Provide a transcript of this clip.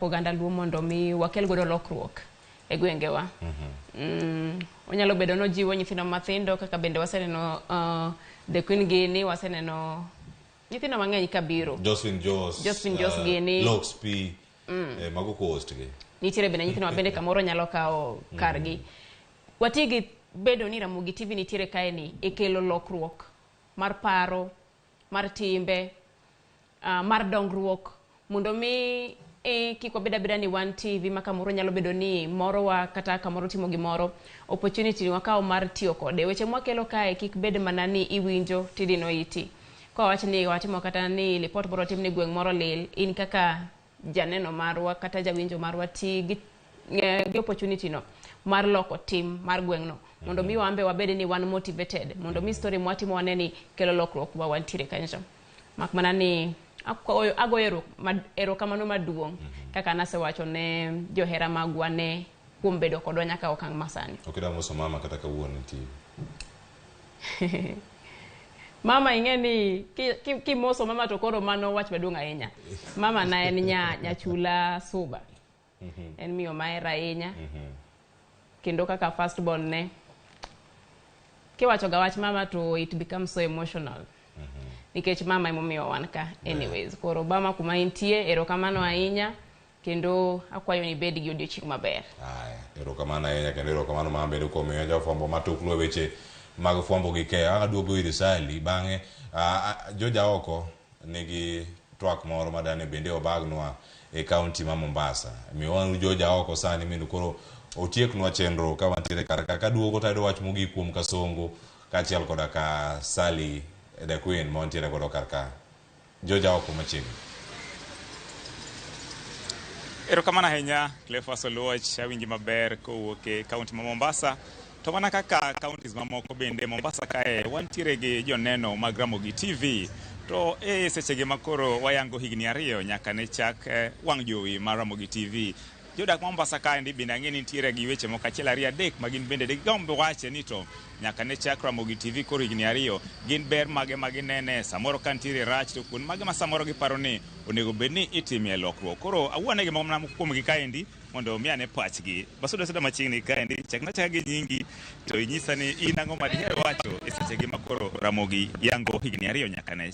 Oganda Luo mondo mi wakel godo lokruok e gwengewa. Onyalo bedo ni ojiwo nyithindo mathindo kaka bende waseneno The Queen gini, waseneno nyithindo mang'eny kabiro. Josephine Jos, Josephine Jos gini. Lox P, mago co-host gi. Nitiere bende nyithindo ma bende kamoro nyalo kawo kargi. Wati gi bedo ni Ramogi TV nitiere kae ni e kelo lokruok mar paro, mar timbe, mar dongruok mondo mi kik wabed abeda ni wan TV ma kamoro nyalo bedo ni morowa kata kamoro timo gimoro opportunity ni wakawo mar tiyo kode weche mwakelo kae kik bed mana ni iwinjo tidino iti ka wawach ni watimo kata ni lipot moro otim ni gweng' moro lil in kaka janeno marwa kata jawinjo marwa ti gi, gi opportunity no mar loko tim mar gweng'no mondo mi wan be wabed ni wan motivated mondo mi story mwatimo wane ni kelo lokruok ma wantiere kanyo cha mak mana ni agoyo erokamano maduong' kaka nasewacho ne johera magwa ne kuom bedo kodwa nyaka okang' masani. Ok idwa moso mama kata kawuono e TV. Mama ing'e ni kimoso mama to koro mano wach maduong' ahinya. Mama na en nyachula Suba. En miyo mahero ahinya. Kendo kaka first born ne. Kiwacho ga wach mama to it becomes so emotional. Nikech mama emomiyo wan ka anyways. Koro Obama kuma intie erokamano ahinya kendo akwayo ni ibed gi odiochieng' maber. Aya, erokamano ahinya kendo erokamano mama bende kuom miyo jofwambo matuklu e weche mag fwambo gi keyo. Ang' aduogo ir Sally bang'e joja oko nigi twak moro madani bende obagnwa e kaunti ma Mombasa. Omiyo wan joja oko sani mondo koro otieknwa chenro ka wantiere kar ka. Kaduogo to ayudo wach mogik kuom Kasongo kaachiel koda ka Sally the Queen ma wantiere godo kar ka. Joja oko machiegni. Erokamano ahinya Cleophas Oluoch, awinji maber kowuok e kaunti ma Mombasa. To mana kaka counties mamoko bende Mombasa kae wantiere gi joneno mag Ramogi TV. To e sechegi ma koro wayango higni 2 nyaka ne chak wang' jowi mar Ramogi TV. Jodak ma Mombasa kaendi bende ang'e ni nitiere gi weche moko 1 2 3 ma gin bende digomb wache ni to nyaka ne chak Ramogi TV koro higni 2 gin ber mage ma ginene samoro ka nitiere rach to kuond mage ma samoro giparo ni onego bed ni itimie lokruok. Koro awuone gi moko kuomgi kaendi mondo mi ane pachgi. Basuda suda machiegni kaendi, chakna chaka gi nyingi to inyisa ni in ang'o ma diher wacho e sechegi ma koro Ramogi yango higni 2 nyaka ne.